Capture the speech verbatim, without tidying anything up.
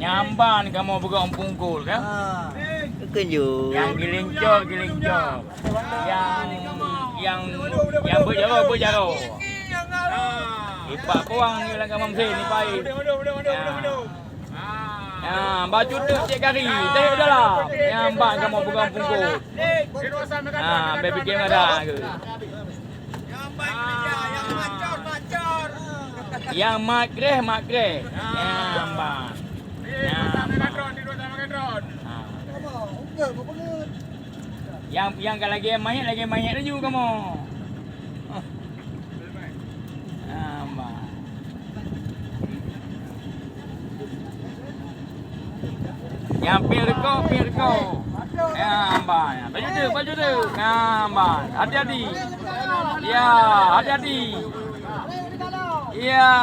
Nyamban kamoe peugah Ompung Kol, kan? Keunjut. Nyang gilincor, gilincor. Nyang, nyang, nyang beujaroe, beujaroe. Ipak kuang ni lam kamoe meusén, ipak. Ya. Ya, bacut tu cek kari, tahi dalam. Nyamban kamoe peugah Ompung Kol. Ha, bèk pikir mada ke. Nyang mat kreh, mat kreh. Nyang mat kreh, mat kreh. Nyang mat. Nyang mat. Ha. Nyang, nyang ka lagèe mayét, lagèe mayét laju kamoe. Nyang pieng rukok, pieng rukok. Nyang ban. Baju tu, baju tu. Nyang ban. Hati-hati. Ya, hati-hati. Ya.